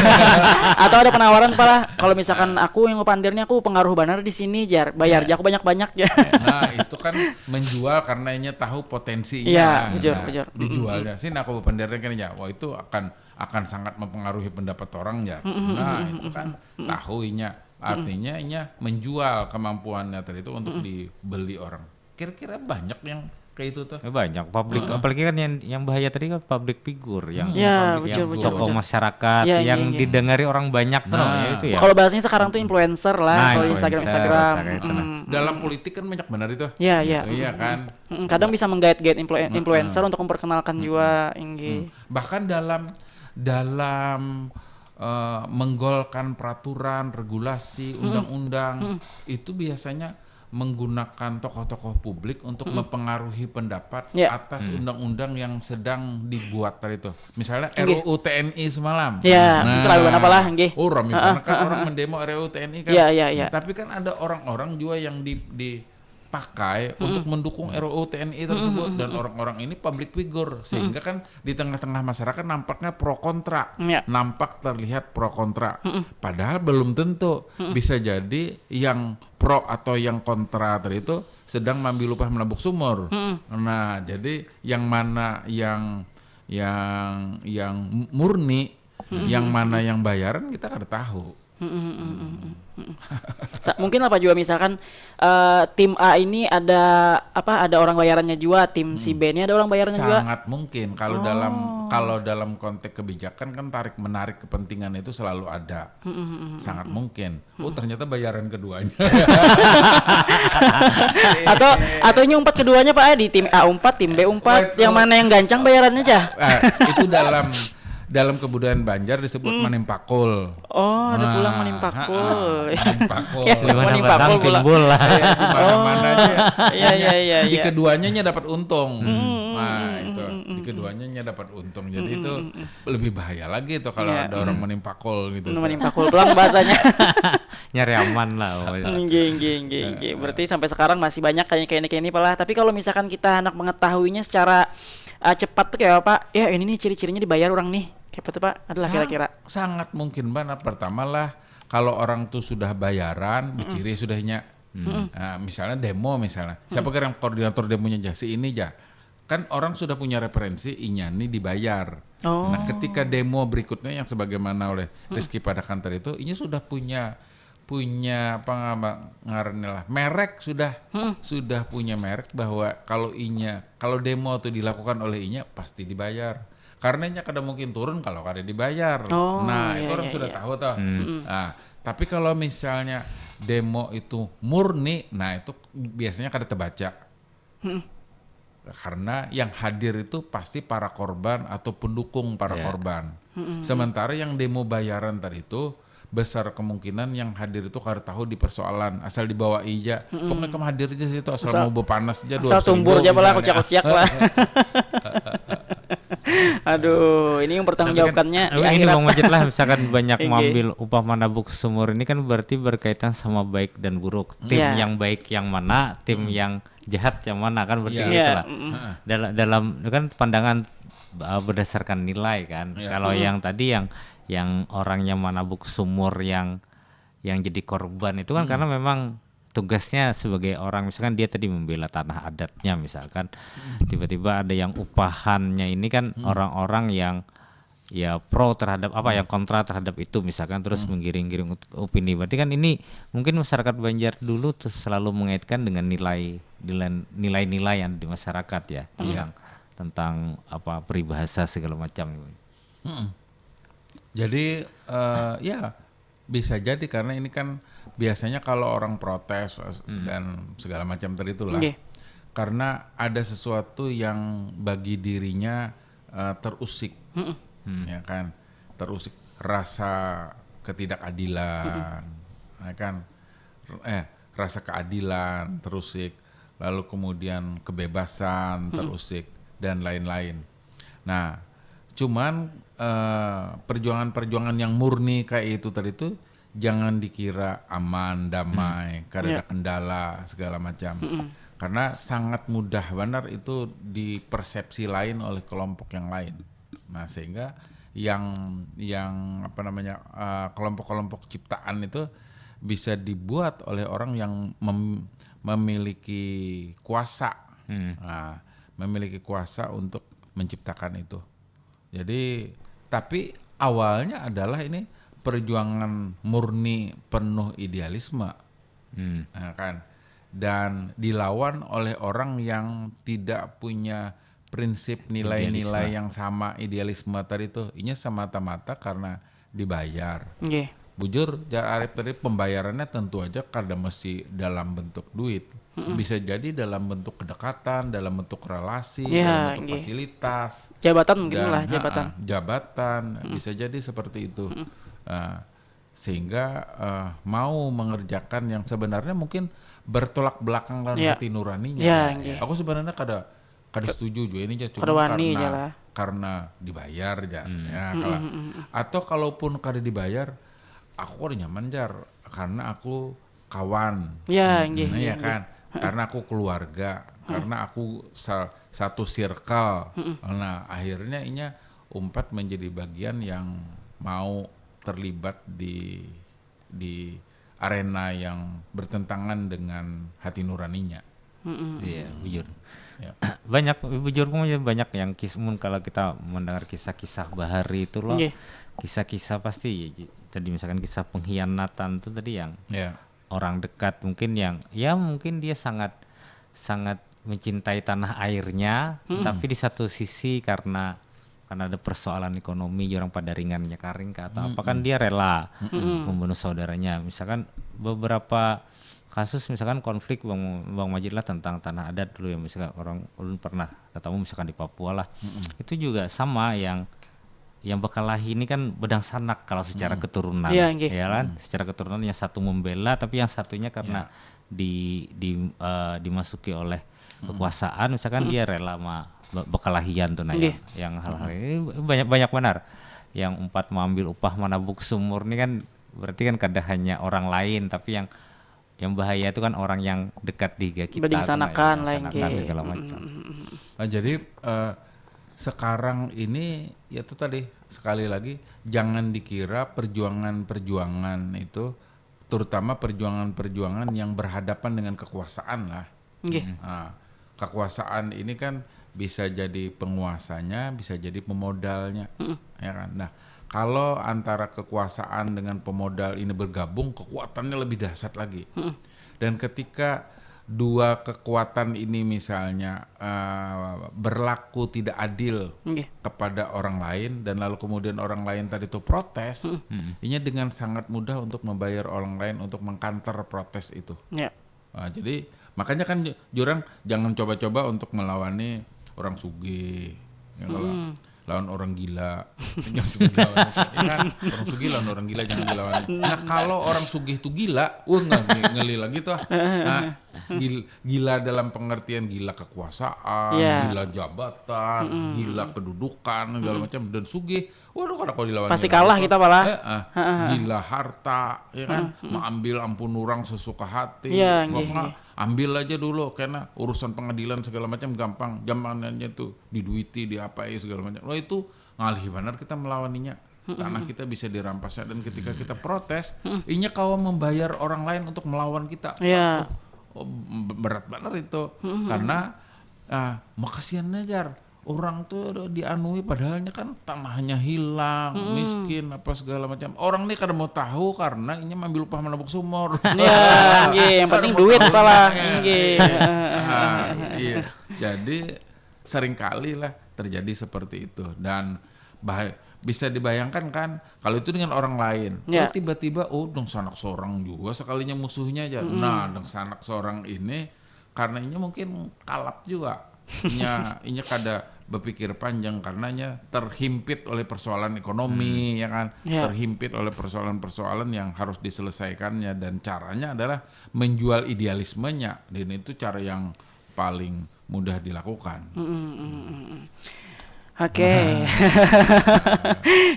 Atau ada penawaran, pala, kalau misalkan aku yang pandir nih, aku pengaruh banar di sini, jar. Bayar aja aku banyak-banyak, jar. Nah, itu kan menjual karena inya tahu potensinya. Iya, bujur, nah, bujur. Dijualnya. Sini aku pandirnya kan, ya, wah, itu akan, akan sangat mempengaruhi pendapat orang, ya. Nah, itu kan tahu inya. Artinya inya menjual kemampuannya tadi itu untuk dibeli orang. Kira-kira banyak yang kayak itu tuh? Ya, banyak. Public, heeh, apalagi kan yang, yang bahaya tadi kan public figure, yang, ya, public, bujur, yang bujur, tokoh, bujur, masyarakat, ya, yang, ya, ya, didengari orang banyak tuh, nah, namanya itu ya. Kalau bahasanya sekarang tuh influencer lah, nah, kalau Instagram, influencer, Instagram, misalnya itu, nah. Mm. Dalam politik kan banyak benar itu. Ya, ya. Iya kan? Mm, kadang bisa menggait-gait influ-, influencer untuk memperkenalkan juga, inggih. Mm. Bahkan dalam, dalam, eh, menggolkan peraturan, regulasi, undang-undang, itu biasanya menggunakan tokoh-tokoh publik untuk mempengaruhi pendapat atas undang-undang yang sedang dibuat tadi itu. Misalnya R U U T N I semalam. Ya, nah, terlalu apa lah, nggih. Oh, rame banget kan orang mendemo R U U T N I kan. Ya, ya, ya. Tapi kan ada orang-orang juga yang di, dipakai untuk mendukung R U U T N I tersebut, dan orang-orang ini public figure, sehingga kan di tengah-tengah masyarakat nampaknya pro kontra. Ya. Nampak terlihat pro kontra. Padahal belum tentu. Bisa jadi yang pro atau yang kontra tadi itu sedang mambil upah menabuk sumur. Nah, jadi yang mana yang, yang, yang murni, yang mana yang bayaran kita kada tahu. Sa-, mungkin apa juga misalkan, eh, tim A ini ada apa, ada orang bayarannya juga, tim si B ini ada orang bayarannya juga. Sangat mungkin kalau dalam, kalau dalam konteks kebijakan kan tarik menarik kepentingan itu selalu ada. Sangat mungkin. Oh, ternyata bayaran keduanya. Atau, atau ini umpat keduanya, Pak, eh, di tim A umpat, tim B umpat, yang mana yang gancang bayarannya aja. Ah, itu dalam, dalam kebudayaan Banjar disebut manimpakul. Oh, ada pulang manimpakul. Manimpakul. Di mana batang timbul lah. Eh, di mana-mana aja. Iya, iya, iya, iya. Di keduanya nya dapat untung. Nah, itu. Di keduanya nya dapat untung. Jadi itu lebih bahaya lagi itu kalau ada orang manimpakul gitu. Manimpakul pulang bahasanya. Nyari aman lah pokoknya. Nggih, nggih, nggih, nggih. Berarti sampai sekarang masih banyak kayak, kayak ini, kayak ini, pala. Tapi kalau misalkan kita hendak mengetahuinya secara, eh, cepat tuh kayak apa? Ya, ini nih ciri-cirinya dibayar orang nih. Kayak apa tuh, Pak? Adalah kira-kira. Sangat mungkin banget. Pertama lah, kalau orang tuh sudah bayaran, beciri sudahnya. Nah, misalnya demo misalnya. Siapa kira yang koordinator demonya, jah? Si ini, jah. Kan orang sudah punya referensi, inya nih dibayar. Oh. Nah, ketika demo berikutnya yang sebagaimana oleh Rizky padakan tadi itu, inya sudah punya, punya apa ngama-, ngarannya lah, merek sudah, sudah punya merek bahwa kalau inya, kalau demo tuh dilakukan oleh inya pasti dibayar. Karena inya kada mungkin turun kalau kada dibayar. Oh, nah, iya, itu orang sudah tahu toh. Nah, tapi kalau misalnya demo itu murni, nah itu biasanya kada terbaca. Karena yang hadir itu pasti para korban atau pendukung para korban. Sementara yang demo bayaran tadi itu besar kemungkinan yang hadir itu kada tahu di persoalan, asal dibawa ija. Pokoknya kamu hadir aja situ, asal mau bepanas aja, asal dua ribu sumbur aja, pala misalnya. Kuciak-kuciak lah. Aduh, ini yang pertanggungjawabkannya di akhirat. Tapi kan, ini Bang Majid lah, misalkan banyak mengambil upah menabuk sumur, ini kan berarti berkaitan sama baik dan buruk. Tim yang baik yang mana, tim yang jahat yang mana kan, berarti gitu lah. Dalam, dalam itu kan pandangan, uh, berdasarkan nilai kan. Kalau yang tadi yang, yang orang yang menabuk sumur yang, yang jadi korban itu kan karena memang tugasnya sebagai orang, misalkan dia tadi membela tanah adatnya misalkan, tiba-tiba ada yang upahannya ini kan orang-orang yang ya pro terhadap apa, yang kontra terhadap itu, misalkan, terus menggiring-giring ut- opini. Berarti kan ini mungkin masyarakat Banjar dulu tuh selalu mengaitkan dengan nilai nilai nilai-nilai yang di masyarakat ya, tentang tentang apa, peribahasa segala macam. Mm-mm. Jadi eh, ya, bisa jadi karena ini kan biasanya kalau orang protes eh, dan segala macam tadi itulah. Nggih. Karena ada sesuatu yang bagi dirinya eh, terusik. Ya kan? Terusik rasa ketidakadilan. Ya kan? Eh, rasa keadilan terusik, lalu kemudian kebebasan terusik dan lain-lain. Nah, cuman eh, perjuangan-perjuangan yang murni kayak itu tadi tuh jangan dikira aman, damai, kada ada kendala segala macam. Karena sangat mudah benar itu dipersepsi lain oleh kelompok yang lain. Nah, sehingga yang yang apa namanya eh, kelompok-kelompok ciptaan itu bisa dibuat oleh orang yang mem- memiliki kuasa. Nah, memiliki kuasa untuk menciptakan itu. Jadi, tapi awalnya adalah ini perjuangan murni penuh idealisme. Nah, kan? Dan dilawan oleh orang yang tidak punya prinsip nilai-nilai yang sama idealisme tadi tuh. Inya semata-mata karena dibayar. Nggih. Bujur, jar Arif tadi, pembayarannya tentu aja kada mesti dalam bentuk duit. Bisa jadi dalam bentuk kedekatan, dalam bentuk relasi, Ya, dalam bentuk nggih. fasilitas. Jabatan mungkin Dan, lah, jabatan. ha-ha, jabatan, bisa jadi seperti itu. Nah, sehingga eh, mau mengerjakan yang sebenarnya mungkin bertolak belakang dengan Ya. hati nuraninya. Ya, nggih. Aku sebenarnya kada kada setuju juga ini, ja, cuma Kada wani karena ja lah. karena dibayar, ja. Ya, kalau atau kalaupun kada dibayar, aku kada nyaman, jar, karena aku kawan. Ya, nggih, Nah, nggih, ya kan? Karena aku keluarga, karena aku sal- satu circle. Nah, akhirnya inya umpat menjadi bagian yang mau terlibat di di arena yang bertentangan dengan hati nuraninya. Iya, bujur. Ya. Banyak, bujur pun banyak yang kis mun kalau kita mendengar kisah-kisah bahari itu loh, Nggih. Kisah-kisah pasti ya, j- tadi misalkan kisah pengkhianatan tuh tadi yang Ya. orang dekat mungkin yang ya mungkin dia sangat sangat mencintai tanah airnya, tapi di satu sisi karena karena ada persoalan ekonomi, orang pada ringannya karing kah atau apa kan dia rela membunuh saudaranya. Misalkan beberapa kasus misalkan konflik Bang Bang Majid lah tentang tanah adat dulu ya, misalkan orang ulun pernah ketemu misalkan di Papua lah. Itu juga sama yang yang bekelahi ini kan bedangsanak kalau secara keturunan, Iya, nggih. Ya kan? Secara keturunan yang satu membela tapi yang satunya karena di di eh, dimasuki oleh kekuasaan, misalkan dia rela ma be- bekelahian tuh, nah, Nggih. Yang, yang hal-hal ini banyak banyak benar. Yang umpat mengambil upah manabuk sumur ini kan berarti kan kada hanya orang lain tapi yang yang bahaya itu kan orang yang dekat di kita tuh, nah, Bedingsanakan yang lah, sanakan nggih. Segala macam. Nah, jadi eh, sekarang ini ya itu tadi sekali lagi jangan dikira perjuangan-perjuangan itu terutama perjuangan-perjuangan yang berhadapan dengan kekuasaan lah. Nggih. Nah, kekuasaan ini kan bisa jadi penguasanya, bisa jadi pemodalnya, ya kan. Nah, kalau antara kekuasaan dengan pemodal ini bergabung, kekuatannya lebih dahsyat lagi. Dan ketika dua kekuatan ini misalnya eh, berlaku tidak adil Nggih. kepada orang lain dan lalu kemudian orang lain tadi itu protes, inya dengan sangat mudah untuk membayar orang lain untuk mengkanter protes itu. Ya. Nah, jadi makanya kan ju- jurang jangan coba-coba untuk melawani orang sugih. Ya, kalau lawan orang gila, jangan coba dilawan. Ya kan? Orang sugih lawan orang gila jangan dilawan. Nah, kalau orang sugih itu gila, wah nggak nge- ngeli lagi tuh. Nah, gil- gila dalam pengertian gila kekuasaan, Ya. Gila jabatan, gila kedudukan segala macam dan sugih. Waduh, kada kau dilawan. Pasti kalah kita malah. Eh, ah. Gila harta, ya kan? Mengambil ampun orang sesuka hati. Ya, Pokoknya nggih, nggih. Ambil aja dulu karena urusan pengadilan segala macam gampang, gampangnya tuh diduiti, diapai segala macam. Loh, itu ngalih benar kita melawaninya. Tanah kita bisa dirampasnya dan ketika kita protes, inya kawa membayar orang lain untuk melawan kita. Iya. Oh, oh, berat benar itu. Karena ah, makasiannya jar orang tuh dianui padahalnya kan tanahnya hilang, Mm-mm. miskin apa segala macam. Orang nih kada mau tahu karena inya mambil upah manabuk sumur. Ya, nggih, yang Kada penting mau duit tahu pala. ya, Nggih. iya. Heeh. Ah, iya. Jadi seringkali lah terjadi seperti itu dan bah- bisa dibayangkan kan kalau itu dengan orang lain. Ya. Oh, tiba-tiba oh dong sanak seorang juga sekalinya musuhnya aja. Nah, dong sanak seorang ini karena inya mungkin kalap juga. Inya inya kada berpikir panjang karena inya terhimpit oleh persoalan ekonomi ya kan. Ya. Terhimpit oleh persoalan-persoalan yang harus diselesaikannya dan caranya adalah menjual idealismenya dan itu cara yang paling mudah dilakukan. Mm, mm, mm, mm. Oke.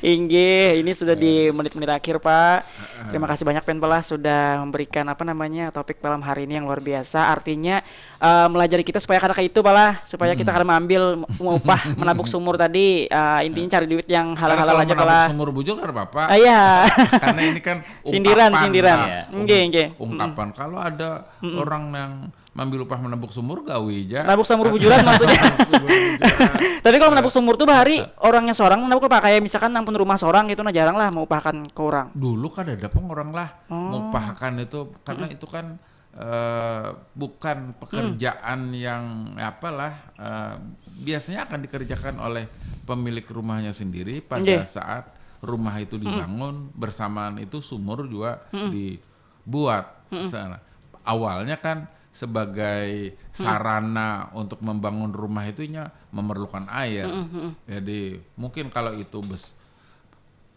Inggih, ini sudah di menit-menit akhir, Pak. Terima kasih banyak Pen Pelah sudah memberikan apa namanya topik malam hari ini yang luar biasa. Artinya eh, melajari kita supaya kada kayak itu Pelah, supaya kita kada mengambil upah menabuk sumur tadi. Eh, intinya cari duit yang Karena halal-halal kalau aja menabuk Pelah. Sumur bujur kan apa-apa. Ah, iya. Karena ini kan Sindiran, ungkapan, sindiran. nah, Nggih, nggih. Ungkapan kalau ada orang yang mambil upah menabuk sumur gawi aja. Nabuk sumur bujuran maksudnya. Sumur bujuran. Tapi kalau menabuk sumur tuh bahari orangnya seorang menabuk apa kayak misalkan nampun rumah seorang gitu nah jarang lah maupahakan ke orang. Dulu kan ada pun orang lah Oh. maupahakan itu karena itu kan eh, bukan pekerjaan yang apalah eh, biasanya akan dikerjakan oleh pemilik rumahnya sendiri pada Nggih. Saat rumah itu dibangun bersamaan itu sumur juga dibuat. Sana awalnya kan sebagai sarana untuk membangun rumah itunya memerlukan air. Jadi mungkin kalau itu bes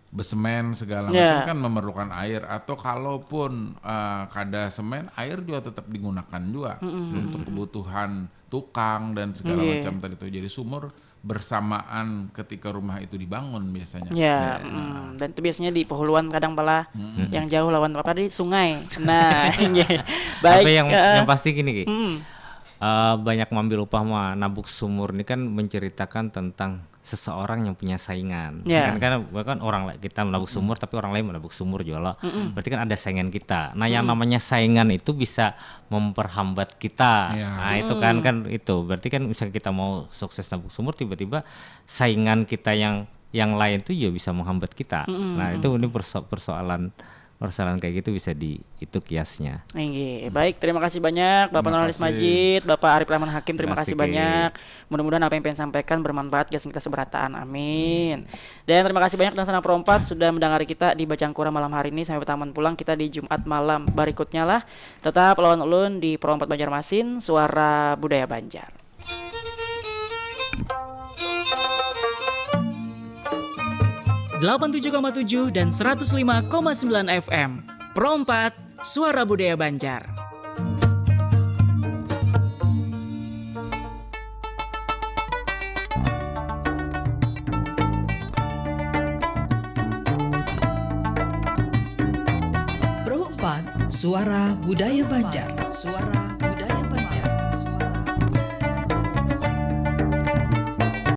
besemen segala Ya. macam kan memerlukan air atau kalaupun eh, kada semen air juga tetap digunakan juga untuk kebutuhan tukang dan segala Iya. Macam tadi itu jadi sumur bersamaan ketika rumah itu dibangun biasanya. Ya, mm, dan itu biasanya di Pohuluan kadang pala yang jauh lawan apa di sungai. Nah, nggih. Baik. Tapi yang eh, yang pasti gini ki. mm, Eh, banyak mambil upah mah nabuk sumur ini kan menceritakan tentang seseorang yang punya saingan. Ya. Kan kan bahkan orang la- kita menabuk sumur tapi orang lain menabuk sumur juga loh. Berarti kan ada saingan kita. Nah, yang namanya saingan itu bisa memperhambat kita. Ya. Nah, itu kan kan itu. Berarti kan misalnya kita mau sukses nabuk sumur tiba-tiba saingan kita yang yang lain tuh juga bisa menghambat kita. Nah, itu ini perso- persoalan persoalan kayak gitu bisa di itu kiasnya. Inggih. Baik, terima kasih banyak Bapak Terima Nurhalis kasih. Majid, Bapak Arif Rahman Hakim, terima Terima kasih kasih, Ki. Banyak. Mudah-mudahan apa yang pengen sampaikan bermanfaat gasan kita seberataan. Amin. Dan terima kasih banyak dan sana perompat sudah mendengari kita di Bajangkura malam hari ini sampai bertaman pulang kita di Jumat malam berikutnya lah. Tetap lawan ulun di Perompat Banjarmasin, Suara Budaya Banjar. Delapan tujuh koma tujuh dan seratus lima koma sembilan F M. Pro empat, Suara Budaya Banjar. Pro empat, Suara Budaya Banjar. Suara